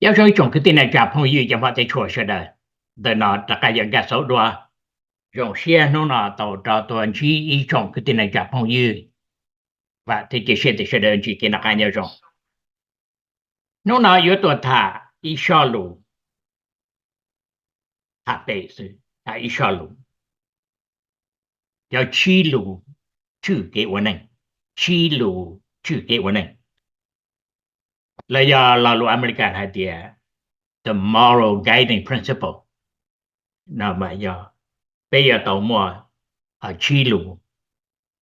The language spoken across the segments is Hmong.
Nyob zoo ib tsoom kwv tij neej tsa phooj ywg cov hmov thiab tshua sawv daws, ntawm no rov qab yuav nkag xauv dua. Zoo siab hnub no tau rov tuaj ntsib ib tsoom kwv tij neej tsa phooj ywg, vam thiab cia siab tias sawv daws ntsib kev noj qab nyob zoo. Hnub no yuav tuaj tham ib sob lus, tham pem xwb, tham ib sob lus, cov tsib lus tswj kev ua neej, tsib lus tswj kev ua neej. Los yog lo lus American hais tias the moral guiding principle, no mas yog peb yuav tau muaj tsib lus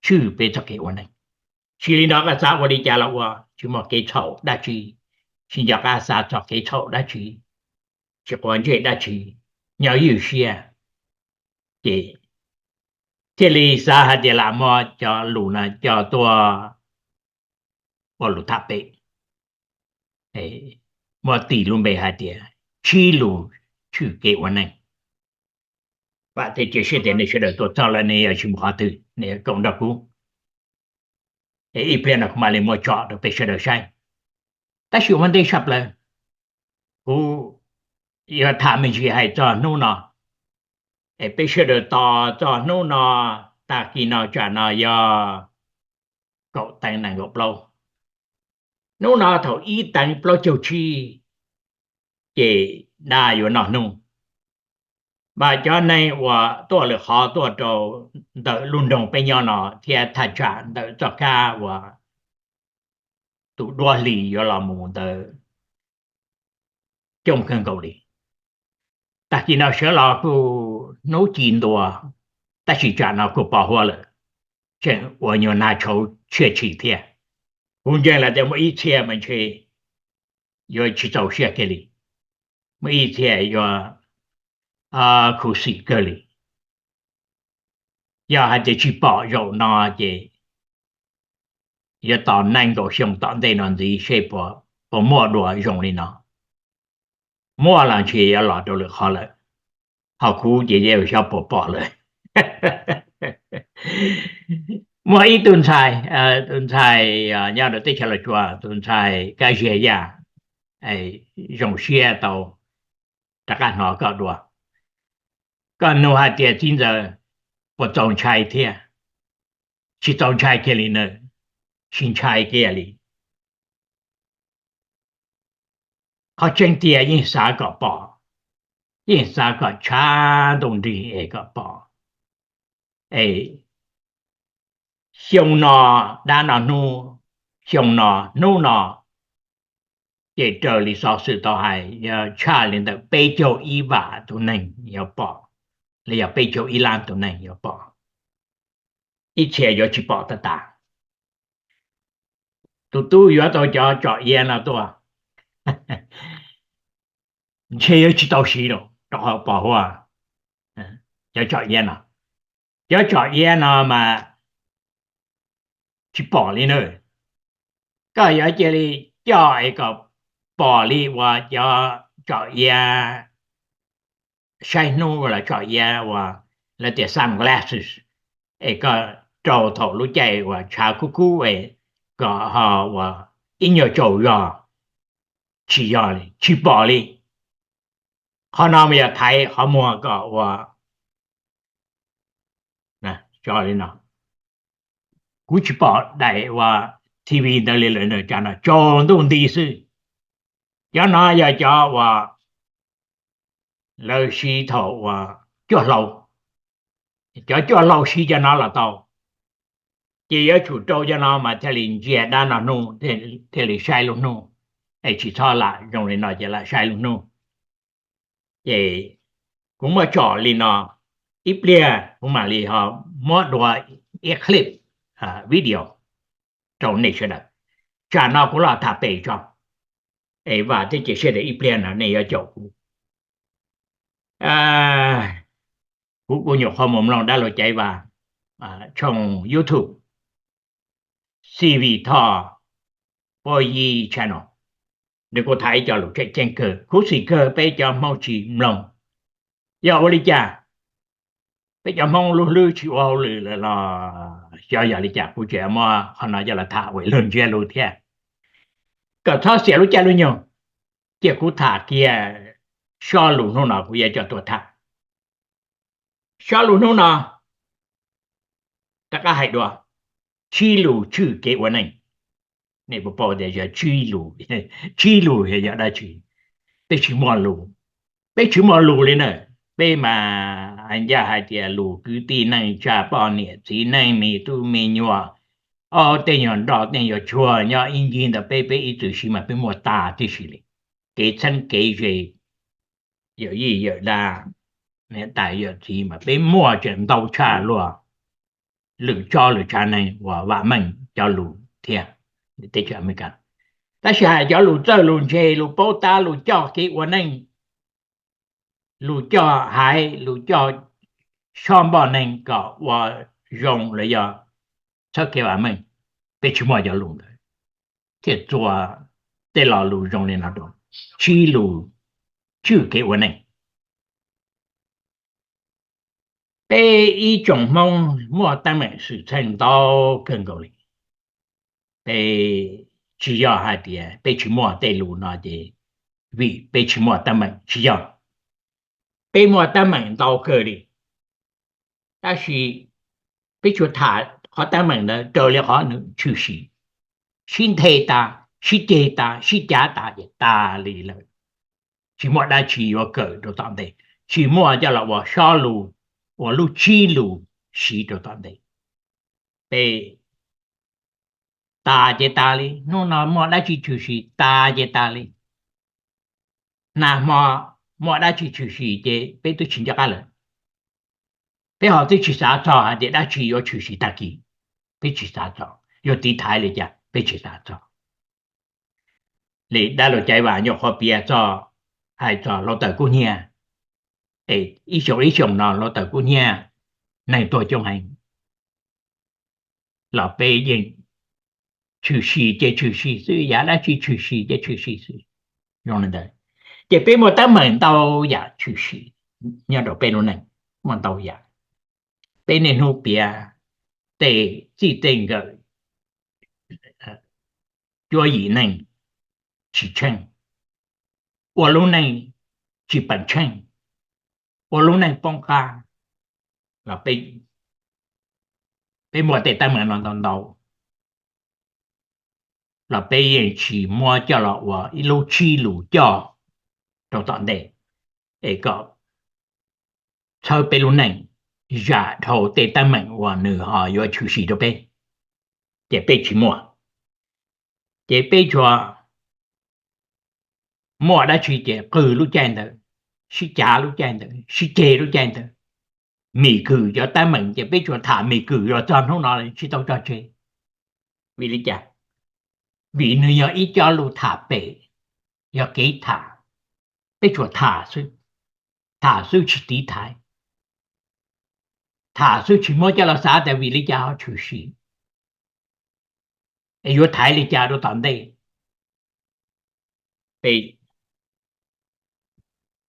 tswj peb txoj kev ua neej. Tsis li ntawd koj xav ua li cas los ua, tsis muaj kev txhaum dab tsi, tsis nco qab xav txog kev txhaum dab tsi, tsis quav ntsej dab tsi, nyob ywj siab, ces thiaj li xav hais tias lam muab cov lus no coj tuaj ua lus tham pem, muab tis lub npe hais tias tsib lus tswj kev ua neej. Vam thiab cia siab tias nej sawv daws tuaj txog lawm nej yuav tsis mus qhov twg, nej yuav koom nrog kuv, es ib pliag no kuv mam li muab tso rau peb sawv daws saib. Tab sis ua ntej tshaj plaws, kuv yuav tham me ntsis hais txog hnub no, es peb sawv daws tos txog hnub no, tag kis no tsam no yog kaum teev nees nkaum plaub. Hnub no thaum ib teev plaub caug tsib, ces dab yuav noj hnub. Mas cov neeg uas tuaj lwm qhov tuaj rau ntawm lub nroog peb nyob no thiab thaj tsam ntawm txoj kab uas tus duab hli yuav los mus ntawd coob kawg nkaus li. Tag kis no sawv los kuj hnub ci ntua, tab sis tsam no kuj pos huab lawm, tseem ua nyuag nag tshauv tshia tshis thiab. Kuv ntseeg lawm tias muaj ib txhia mas ntshe yuav tsis txaus siab kiag li, muaj ib txhia yuav khuv xim kawg li. Yog hais tias tsis pom zaum no ces yuav tos nees nkaum xyoo tom ntej no ntxiv seb puas muaj dua zoo li no. Muaj los ntshe yuav los rau lwm qhov lawm, ho kuv ces yeej xyov puas pom lawm. Muaj ib tug ntxhais, tus ntxhais nyob rau teb chaws Los Tsuas, tus ntxhais Kab Ziag Yaj, zoo siab tau rov qab hnov koj dua. Koj nug hais tias txiv ntxawm puas txaus ntshai thiab? Tsis txaus ntshai kiag li na, tsis ntshai kiag li. Qhov tseeb tiag yeej xav kom pom, yeej xav kom tshav ntuj nrig es kom pom. Es xyoo no dab no hnub, xyoo no hnub no, ces raws li xov xwm tau hais yog tshaj li ntawm peb caug ib vam tus neeg yuav pom, los yog peb caug ib lab tus neeg yuav pom. Ib txhia yuav tsis pom tas tas. Tus tub yuav tau cov tsom iav no tuaj, ntshe yuav tsis tau siv lawm rau qhov pos huab. Cov tsom iav no, cov tsom iav no mas tsis pom li na. Koj yuav cia li coj es kom pom li uas cov tsom iav saib hnub los tsom iav uas lawv tias sunglasses, es koj rau thaum lub caij uas tshav kub kub es kom ho uas ib nyuag tsaus zog, tsis yog li, tsis pom li. Qhov no mas yog thaiv qhov muag kom ua li no. Kuv tsis pom daim uas T V ntawd li lawm, tsam no tsaus ntuj nti xwb. Cov no yog cov uas lawv siv thaum uas cuaj hlau, cov cuaj hlau siv cov no los tau. Ces yuav tsum rau cov no mas thiaj li ntsia dab no hnub, thiaj li saib lub hnub, es tsis txhob lam zoo li no ces lam saib lub hnub. Ces kuv muab tsom li no, ib pliag kuv mam li ho muab dua ib clip video rau nej sawv daws. Tsam no kuv los tham pem tso, es vam thiab cia siab tias ib pliag no nej yuav caum kuv. Kuv kuj nyuam qhuav mus mloog dab laug Caiv Vaj tshooj YouTube C V Thoj Pob Yib channel, nws kuj tham ib co lus tseem ceeb kawg, khuv xim kawg peb cov Hmoob tsis mloog. Yog ua li cas peb cov Hmoob lub hlwb tsis ua hauj lwm lawm los xyov yog li cas, kuv tseem muab qhov no coj los tham ua ib lub ntsiab lus thiab, kom txhob xiam lub caij lub nyoog. Cia kuv tham kiag sob lus hnub no kuv yuav coj tuaj tham. Sob lus hnub no rov qab hais dua, tsib lus tswj kev ua neej. Nej puas paub tias yog tsib lus, tsib lus yog dab tsi? Peb tsis muaj lus, peb tsis muaj lus li na. Peb mas ncaj hais tias lus kwv tij neej tsa, poj niam txiv neej, me tub me nyuam, ob tej nyuag nroj tej nyuag tsuag nyob ib ncig ntawm peb, peb ib txwm siv mas peb muaj tas tib si li. Kev txheeb kev ze, yawm yij yawm dab, niam tais yawm txiv mas peb muaj tseem ntau tshaj luag lwm tsob lwm tsav neeg uas vam meej cov lus thiab teb chaws Amelikas. Tab sis hais cov lus txawj lus ntse, lus paub tab, lus coj kev ua neej, lus coj haiv, lus coj sob npoj neeg kom ua zoo los yog txhawb kev vam meej, peb tsis muaj cov lus ntawd thiaj txua tej lo lus zoo li no rau. Tsib lus tswj kev ua neej. Peb ib tsoom Hmoob muaj teeb meem xwm txheej ntau kawg nkaus li. Peb tsis yog hais tias peb tsis muaj tej lus no ces vim peb tsis muaj teeb meem, tsis yog. Peb muaj teeb meem ntau kawg li, tab sis peb tsuas tham qhov teeb meem ntawd raws li qhov nws tshwm sim, sib nthe tas, sib ceg tas, sib cav tas ces tas li lawm. Tsis muaj dab tsi yuav kawm rau tom ntej, tsis muaj coj los ua sob lus, ua lub tsib lus siv rau tom ntej. Peb tas ces tas li, hnub no muaj dab tsi tshwm sim tas ces tas li. Nag hmo muaj dab tsi tshwm sim ces peb twb tsis nco qab lawm. Peb ho twb tsis xav txog hais tias dab tsi yuav tshwm sim tag kis, peb tsis xav txog, yuav tiv thaiv li cas peb tsis xav txog. Li dab laug Caiv Vam nyuam qhuav piav txog, hais txog hluav taws kub hnyiab, es ib xyoos ib xyoos no hluav taws kub hnyiab neeg tuag coob heev, los peb yeej tshwm sim ces tshwm sim xwb, yam dab tsi tshwm sim ces tshwm sim xwb. Zoo li ntawd, ces peb muaj teeb meem ntau yam tshwm sim nyob rau peb lub neej, muaj ntau yam. Peb niaj hnub piav tej txij tej nkawm, cuab yim neeg tsis tsheej, ua lub neej tsis peem tsheej, ua lub neej poob qab, los peb muaj tej teeb meem no ntau ntau, los peb yeej tsis muab coj los ua ib lub tsib lus coj rau tom ntej, es kom txhawb peb lub neej zam dhau tej teeb meem uas nws ho yuav tshwm sim rau peb, ces peb tsis muaj. Ces peb tsuas muaj dab tsi ces qw lub caij ntawd, sib cav lub caij ntawd, sib ceg lub caij ntawd. Mim Kwm cov teeb meem ces peb tsuas tham Mim Kwm los txog hnub no tsis tau tso tseg. Vim li cas? Vim nws yog ib co lus tham pem, yog kev tham, peb tsuas tham xwb, tham xwb tsis tiv thaiv, tham xwb tsis muab coj los xav tias vim li cas ho tshwm sim, es yuav thaiv li cas rau tom ntej.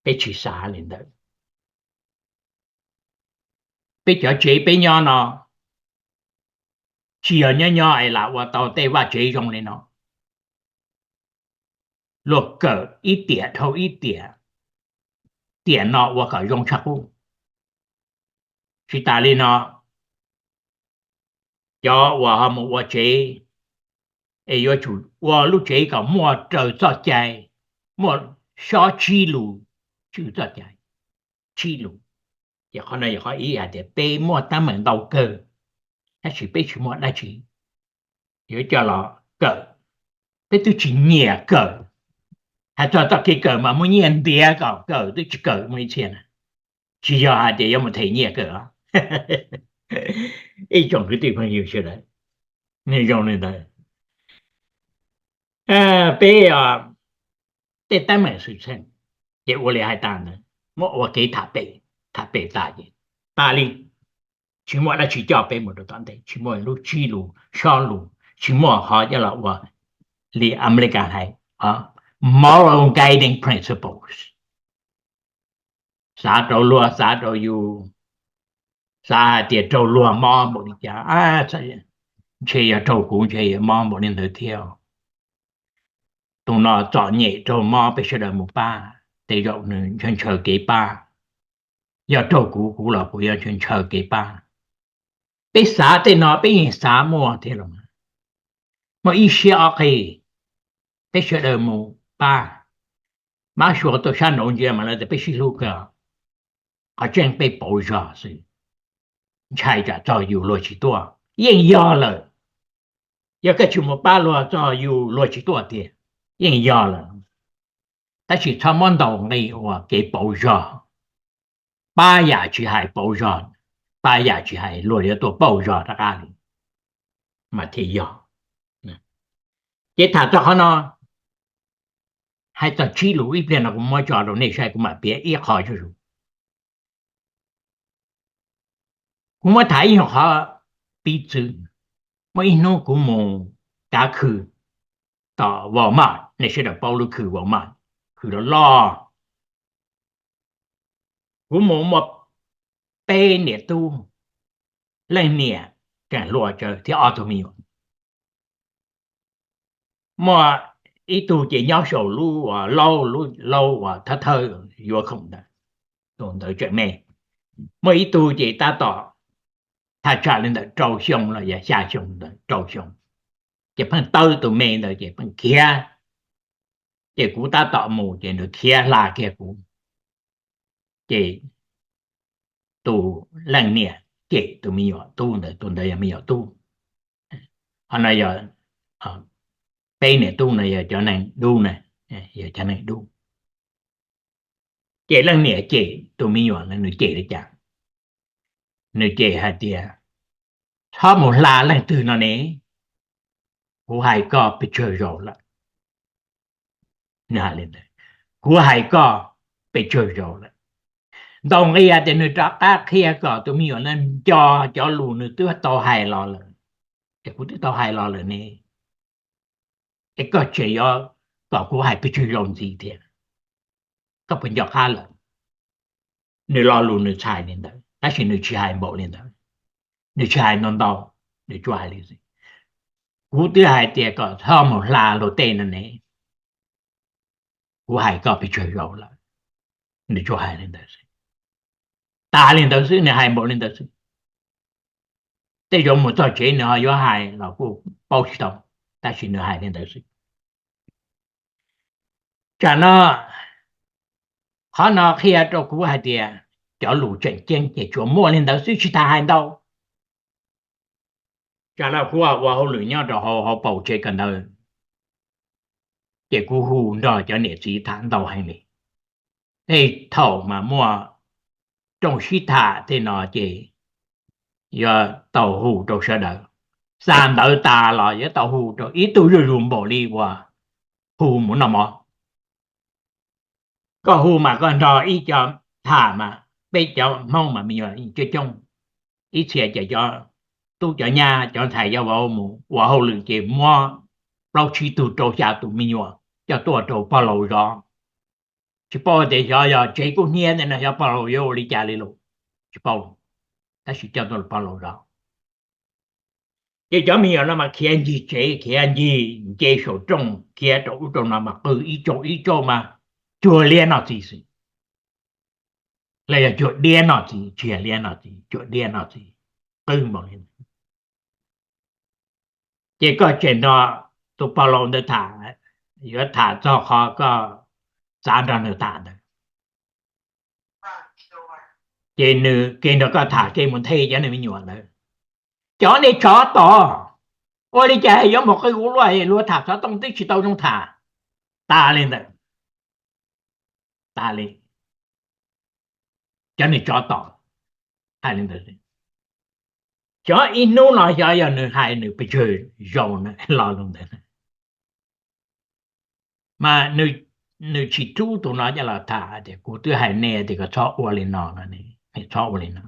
Peb tsis xav li ntawd. Peb cov tsev peb nyob no tsis yog nyob nyob es lam ua tau tej vaj tsev zoo li no. Luag kawm ib tiam dhau ib tiam, tiam no ua kom zoo tshaj qub. Tsis tas li no, cov uas ho mus ua tsev es yuav tsum ua lub tsev kom muaj raws txoj cai, muaj sob tsib lus tswj txoj cai, tsib lus. Ces qhov no yog qhov ib hais tias peb muaj teeb meem ntau kawg, tab sis peb tsis muaj dab tsi yuav coj los kawm, peb twb tsis nyiam kawm. Hais txog txoj kev kawm mas muaj nyiaj ntiav kom kawm twb tsis kawm muaj ib txhia na, tsis yog hais tias yuav mus them nyiaj kawm os. Ib tsoom kwv tij phooj ywg sawv daws, nej zoo li ntawd. Peb tej teeb meem xwm txheej ces ua li hais tas ntawd, muab ua kev tham pem, tham pem tas ces tas li. Tsis muaj dab tsi coj peb mus rau tom ntej, tsis muaj lub tsib lus sob lus, tsis muaj qhov coj los ua li Amelikas hais moral guiding principles. Xav rau luag xav rau yus, xav hais tias raug luag mob npaum li cas, ntshe yog raug kuv ntshe yuav mob npaum li ntawd thiab. tus no txom nyem raug mob peb sawv daws mus pab, tej zaum nws ntshaw ntshaw kev pab. Yog raug kuv, kuv los kuv yuav ntshaw ntshaw kev pab. Peb xav tej no peb yeej xav muaj thiab los, muaj ib siab ob qig, peb sawv daws mus pab. Mab suav tuaj sab nraud ntsia mas lawv tias peb sib hlub kawg, qhov tseeb peb pauv zog xwb, ntshai tsam txog yus luag tsis tuaj. Yeej yog lawm, yog koj tsis mus pab luag txog yus luag tsis tuaj tiag, yeej yog lawm. Tab sis txhob muab ntaus nqi ua kev pauv zog, pab yam tsis hais pauv zog, pab yam tsis hais luag yuav tuaj pauj zog rov qab li mas thiaj yog. Ces tham txog qhov no, hais txog tsib lus ib pliag no kuv muab tso rau nej saib, kuv mam piav ib qho zuj zus. Kuv muab tham ib nyuag qhov piv txwv. Muaj ib hnub kuv mus kav khw tom Walmart, nej sawv daws paub lub khw Walmart, khw loj loj. Kuv mus muaj peb niam tub, leej niam tseem hluas tsawv thiab ob tug me nyuam. Muaj ib tug ces nyob saum lub uas laub, lub laub uas thawj thawj yuav khoom ntawd, tus ntawd tseem me. Muaj ib tug ces tab tom thaj tsam li ntawm rau xyoo los yog xya xyoo ntawd, rau xyoo, ces pheej tawb tus me ntawd ces pheej khiav. Ces kuv tab tom mus ces nws khiav hla kiag kuv. Ces tus leej niam cem tus me nyuam tub ntawd, tus ntawd yog me nyuam tub. Qhov no yog peb niam tub no yog cov neeg dub na, yog cov neeg dub. Ces leej niam cem tus me nyuam no, nws cem li cas? Nws cem hais tias, txhob mus hla leej twg no ne, kuv hais koj pes tsawg zaus lawm. Nws hais li ntawd, kuv hais koj pes tsawg zaus lawm. Ntaus nqi hais tias nws rov qab qhia kom tus me nyuam no nco cov lus nws twb tau hais los lawm. Es kuv twb tau hais los lawm ne, es koj tseem yuav kom kuv hais pes tsawg zaus ntxiv thiab? Koj puas nco qab lawm? Nws lo lus nws txhais li ntawd tab sis nws tsis hais npaum li ntawd, nws tsis hais ntau ntau, nws tsuas hais li xwb, kuv twb hais tias kom txhob mus hla luag tej no ne, kuv hais koj pes tsawg zaus lawm. Nws tsuas hais li ntawd xwb, tas li ntawd xwb, nws hais npaum li ntawd xwb. Tej zaum mus txog tsev nws ho yuav hais los kuj paub tsis tau, tab sis nws hais li ntawd xwb. Tsam no, qhov no qhia rau kuv hais tias cov lus tseem ceeb ces tsuas muaj li ntawd xwb, tsis tas hais ntau. Tsam no kuv ua hauj lwm nyob rau hauv hauv paus tsev kawm ntawv, ces kuv hu nrog cov niam txiv tham ntau heev li. Tej thaum mas muaj rooj sib tham tej no ces yuav tau hu rau sawv daws. Xa ntawv tas los yuav tau hu rau ib tug zuj zus npaum li uas hu mus noj mov. Koj hu mas koj nrog ib co tham mas, peb cov Hmoob mas me nyuam coob coob, ib txhia ces cov tub cov nyab cov ntxhais cov vauv mus ua hauj lwm ces muab plaub tsib tug rau xya tus me nyuam coj tuaj rau pog laus zov. Tsis paub tias xyov yog tsev kub hnyiab ntawm no xyov pog laus yuav ua li cas li lus, tsis paub, tab sis coj tuaj rau pog laus zov. Ces cov me nyuam no mas khiav ncig tsev, khiav ncig nce saum rooj, khiav rau ub rau no mas qw ib tsaug ib tsaug mas cuag liab noj txiv xwb. Los yog cuag diab noj txiv, tsis yog liab noj txiv, cuag diab noj txiv, qw npaum li. Ces koj tseem nrog tus pog laus ntawd tham, yuav tham txog qhov koj xav nrog nws tham ntawd, ces nws ke nrog koj tham ke mus nthe cov niag me nyuam ntawd. Cov niag tsov tom, ua li cas yuav mus qw ua luaj, luag tham xov tooj twb tsis tau zoo tham. Tas li ntawd, tas li. Cov niag tsov tom, hais li ntawd. Xyov ib hnub no xyov yog nws hais nws pes tsawg zaus lo lus ntawd. Mas nws tsis rub tus no coj los tham tias kuv twb hais nej tias kom txhob ua li no, txhob ua li no.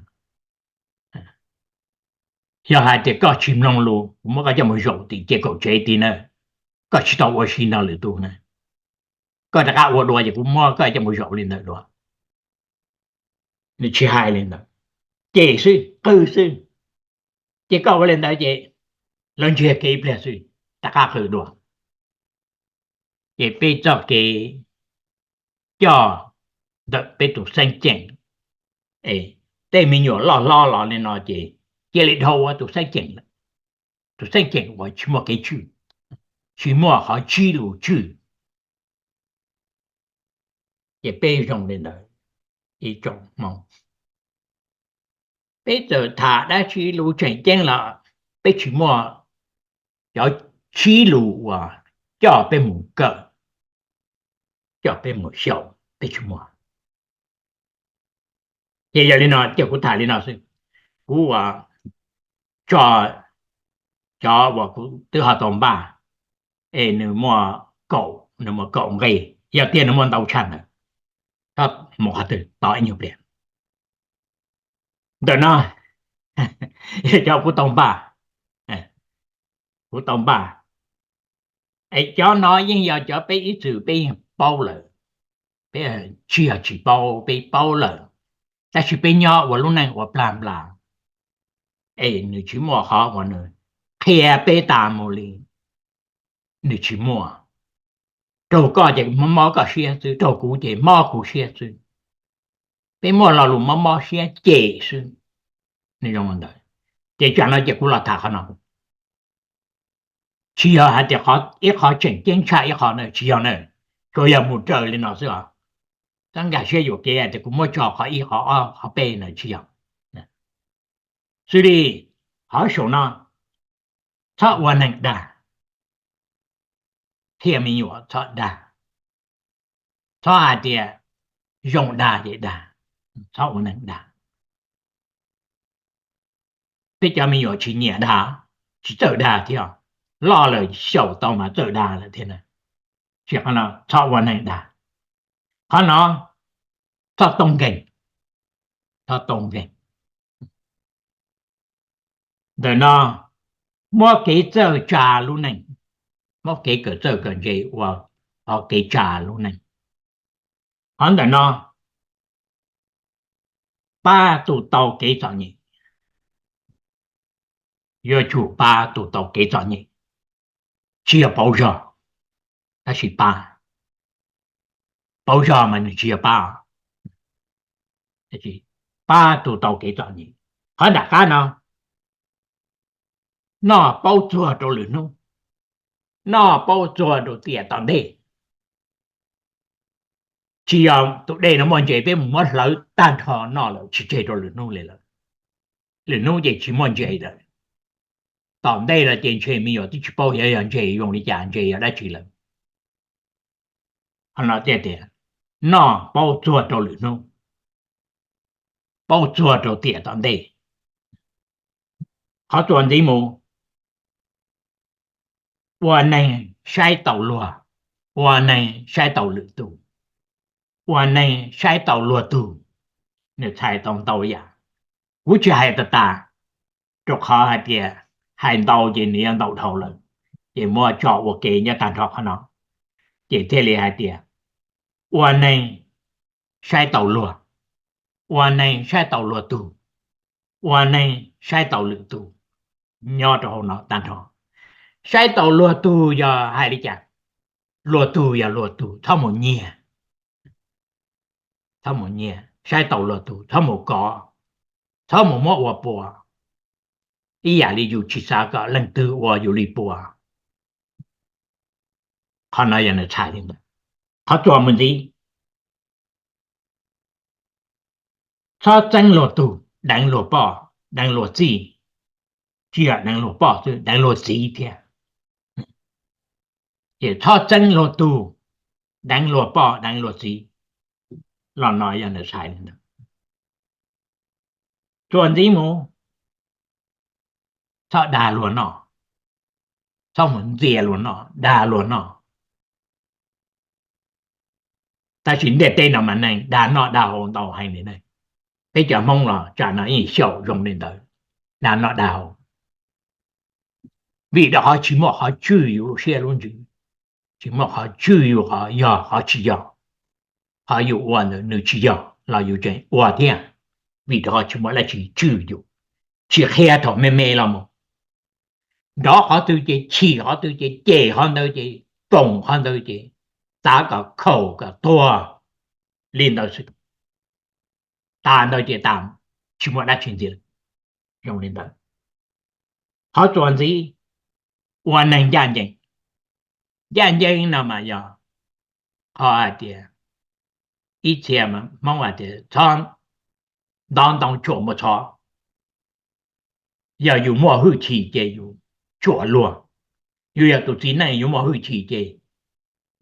Yog hais tias koj tsis mloog lus, kuv muab koj coj mus zaum tim ces kaum tsev tid na, koj tsis tau ua si nrog lwm tus na, koj rov qab ua dua ces kuv muab koj coj mus zaum li ntawd dua. Nws tsis hais li ntawd, cem xwb, qw xwb. Ces koj ua li ntawd ces lawv ntsiag kev ib pliag xwb, rov qab qw dua. Ces peb txoj kev coj ntawm peb tus xeeb ceem, es tej me nyuam loj hlob los li no ces cia li dhau ua tus xeeb ceem lawm, tus xeeb ceem uas tsis muaj kev tswj, tsis muaj qhov tsib lus tswj. Ces peb zoo li ntawd, ib tsoom Hmoob, peb txawm tham dab tsi lus tseem ceeb los peb tsis muaj cov tsib lus uas coj peb mus kawm, coj peb mus xyaum, peb tsis muaj. Ces yog li no ces kuv tham li no xwb, kuv uas tso cov uas kuv twb ho tau npaj, es nws muaj kaum, nws muaj kaum nqe, yog tias nws muaj ntau tshaj ntawd, koj mus qhov twg tos ib nyuag pliag. Ntawm no yog cov kuv tau npaj, kuv tau npaj. Es cov no yeej yog cov peb ib txwm peb yeej paub lawm, peb tsis yog tsis paub, peb paub lawm, tab sis peb nyob ua lub neej ua plag nplas, es nws tsis muaj qhov uas nws qhia peb tas mus li, nws tsis muaj. Raug koj ces mob koj siab xwb, raug kuv ces mob kuv siab xwb. Peb muaj lo lus mob mob siab cem xwb. Nws zoo li ntawd. Ces tsam no ces kuv los tham qhov no, tsis yog hais tias ib qho tseem ceeb tshaj ib qho na, tsis yog na, tsuas yog mus raws li no xwb os. Txhob nkag siab yuam kev tias kuv muab tso qhov ib qhov ob qhov peb na, tsis yog. Xws li qhov saum no, txhob ua neeg dag, qhia me nyuam txhob dag, txhob hais tias zoo dag ces dag, txhob ua neeg dag. Peb cov me nyuam tsis nyiam dag, tsis txawj dag thiab, loj lawm xyaum tau mas txawj dag lawm thiab na. Tsis, qhov no txhob ua neeg dag, qhov no txhob toob nkeeg, txhob toob nkeeg. Ntawm no muab kev txawj tsa lub neej, muab kev kawm txawj kawm ntse ua qhov kev tsa lub neej. Qhov ntawm no pab tus tau kev txom nyem, yuav tsum pab tus tau kev txom nyem, tsis yog pauv zog, tab sis pab. Pauv zog mas nws tsis yog pab, pab tus tau kev txom nyem. Qhov nram qab no, noj paub txuag rau lwm hnub, noj paub txuag rau tiam tom ntej. Tsis yog tus dej no muaj ntses peb mus muab hlawv tag nrho noj lawm tsis tseg rau lwm hnub li lawm. Lwm hnub ces tsis muaj ntses lawm. Tom ntej los ces ntshe me nyuam twb tsis paub xyov yog ntses zoo li cas, ntses yog dab tsi lawm. Qhov no thiaj tias noj paub txuag rau lwm hnub, paub txuag rau tiam tom ntej. Qhov txuas ntxiv mus, ua neeg saib taus luag, ua neeg saib taus lwm tus, ua neeg saib taus luag tug, nws txhais tau ntau yam. Kuv tsis hais tas tas, rau qhov hais tias hais ntau ces nws yuav ntau dhau lawm, ces muab tso ua ke nyob tag nrho qhov no. Ces thiaj li hais tias ua neeg saib taus luag, ua neeg saib taus luag tug, ua neeg saib taus lwm tus, nyob rau hauv no tag nrho. Saib taus luag tug yog hais li cas? Luag tug yog luag tug, txhob mus nyiag, txhob mus nyiag, saib taus luag tug txhob mus kov, txhob mus muab ua puas, ib yam li yus tsis xav kom leej twg ua yus li puas. Qhov no yog nws txhais li ntawd. Qhov txuas mus ntxiv, txhob txeeb luag tug, deev luag poj, deev luag txij, tsis yog deev luag poj xwb, deev luag txiv thiab. Ces txhob txeeb luag tug, deev luag poj, deev luag txiv. Los no yog nws txhais li ntawd. Txuas ntxiv mus, txhob dag luag noj, txhob mus ntxias luag noj, dag luag noj. Tab sis ntiaj teb no mas neeg dag noj dag haus ntau heev li ne. Peb cov Hmoob los tsam no yeej xyaum zoo li ntawd, dag noj dag haus. Vim rau qhov tsis muaj qhov tswj yus lub siab lub ntsws, tsis muaj qhov tswj yus qhov yog qhov tsis yog. Qhov yus ua ntawd nws tsis yog los yus tseem ua thiab, vim rau qhov tsis muaj dab tsi tswj yus, tsis qhia thaum me me los mus. Nrov qhov twg ces chim qhov twg ces cem qhov ntawd ces koom qhov ntawd ces xav kom khaum kom tuag li ntawd xwb. Tas ntawd ces tas, tsis muaj dab tsi ntxiv. Zoo li ntawd, qhov txuas ntxiv, ua neeg ncaj ncees. Ncaj ncees no mas yog qhov hais tias ib txhia Hmoob hais tias txhob nto ntoo tsuam muaj txhov. Yog yus muaj hwj chim ces yus tsuam luag. Yus yog tus txiv neej yus muaj hwj chim ces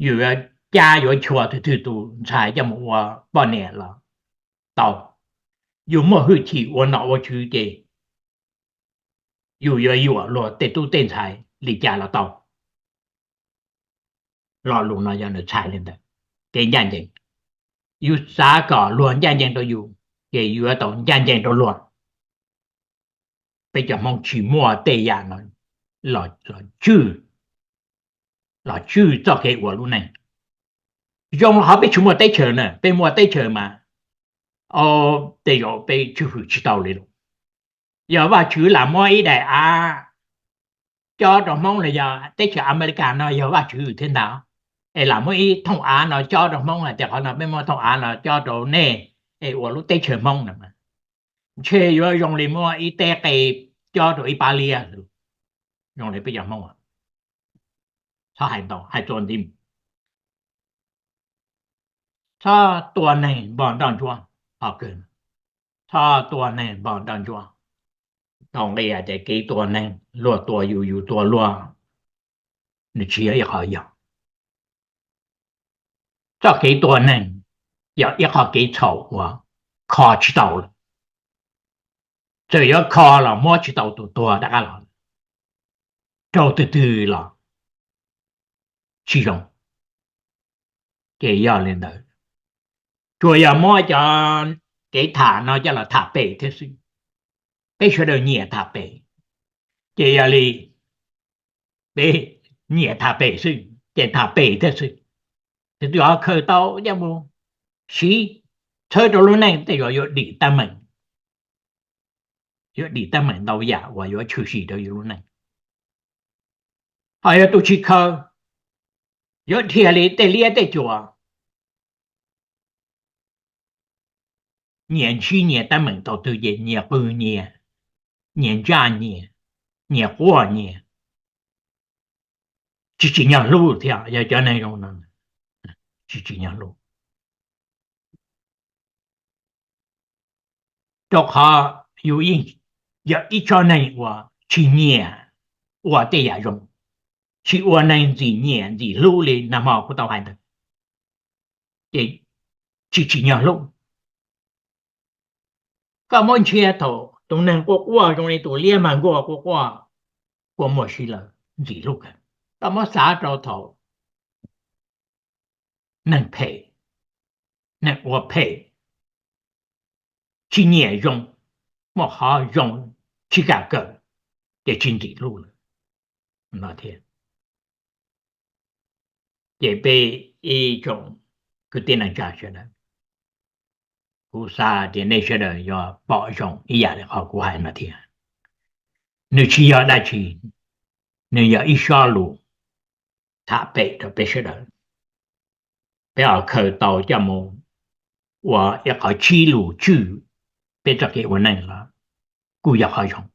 yus yuav cab yuav nchuav twg twg tus ntxhais coj mus ua poj niam los tau. Yus muaj hwj chim ua nom ua tswv ces yus yuav yuam luag tej tub tej ntxhais li cas los tau. Lo lus no yog nws txhais li ntawd, kev ncaj ncees. Yus xav kom luag ncaj ncees rau yus, ces yus yuav tau ncaj ncees rau luag. Peb cov Hmoob tsis muaj tej yam no los tswj, los tswj txoj kev ua lub neej. Zoo qhov peb tsis muaj teb chaws na, peb muaj teb chaws mas tej zaum peb tswj hwm tsis tau li lawm. Yog Vajtswv lam muab ib daim av cob rau Hmoob los yog teb chaws Amelikas no yog Vajtswv thiab ntag, es lam muab ib thooj av no cob rau Hmoob hais tias qhov no peb muab thooj av no cob rau nej es ua lub teb chaws Hmoob no, ntshe yuav zoo li muab ib teb qe cob rau ib pab liab. Zoo li peb cov Hmoob, txhob hais ntau, hais txuas ntxiv, txhob tua neeg npog nroj ntsuab. Txhob tua neeg npog nroj ntsuab. Tau nqi hais tias kev tua neeg, luag tua yus, yus tua luag, nws tsis yog ib qho yog. Txoj kev tua neeg yog ib qho kev txhaum uas kho tsis tau lawm. Txawm yuav kho los muab tsis tau tus tuag rov qab los, raug twg twg los tsis zoo. Ces yog li ntawd, tsuas yog muab cov kev tham no coj los tham pem thiab xwb. Peb sawv daws nyiam tham pem, ces yog li peb nyiam tham pem xwb ces tham pem thiab xwb. Ces twb yog khaws tau coj mus siv txhawb rau lub neej tej zaum yuav dim teeb meem, yuav dim teeb meem ntau yam uas yuav tshwm sim rau yus lub neej. Ho yog tus tsis khaws, yuav dhia li tej liab tej cuam, nyias ntsib nyias teeb meem thaum twg ces nyias qw nyias, nyias ntsaj nyias, nyias quaj nyias, tsis tsim nyog hlub thiab. Yog cov neeg zoo no tsis tsim nyog hlub. Rau qhov yus yeej yog ib tsob neeg uas tsis nyiam ua tej yam zoo, tsis ua neeg ntxim nyiam ntxim hlub li nag hmo kuv tau hais ntawd, ces tsis tsim nyog hlub. Koj muab ntsia thaum tus neeg quaj quaj zoo li tus liab mag nkuaj quaj quaj, kua muag si lawm ntxim hlub kawg. Koj muab xav rau thaum neeg phem, neeg ua phem, tsis nyiam zoo, muaj qhov zoo tsis kam kawm, ces tsis ntxim hlub lawm no thiab. Ces peb ib tsoom kwv tij neej tsa sawv daws, kuv xav tias nej sawv daws yuav pom zoo ib yam li qhov kuv hais no thiab. Nws tsis yog dab tsi, nws yog ib sob lus tham pem rau peb sawv daws. Peb ho khaws tau coj mus ua ib qhov tsib lus tswj peb txoj kev ua neej los kuj yog qhov zoo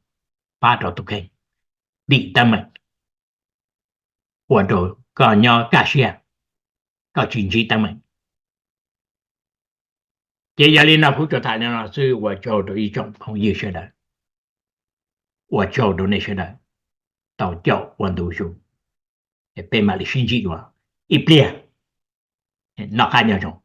pab rau tus kheej dim teeb meem, ua rau koj nyob kaj siab, koj tsis ntsib teeb meem. Ces yog li no kuv tsuas tham li no xwb, ua tsaug rau ib tsoom phooj ywg sawv daws, ua tsaug rau nej sawv daws tau caum ua ntu zus, es peb mam li sib ntsib dua ib pliag. Noj qab nyob zoo.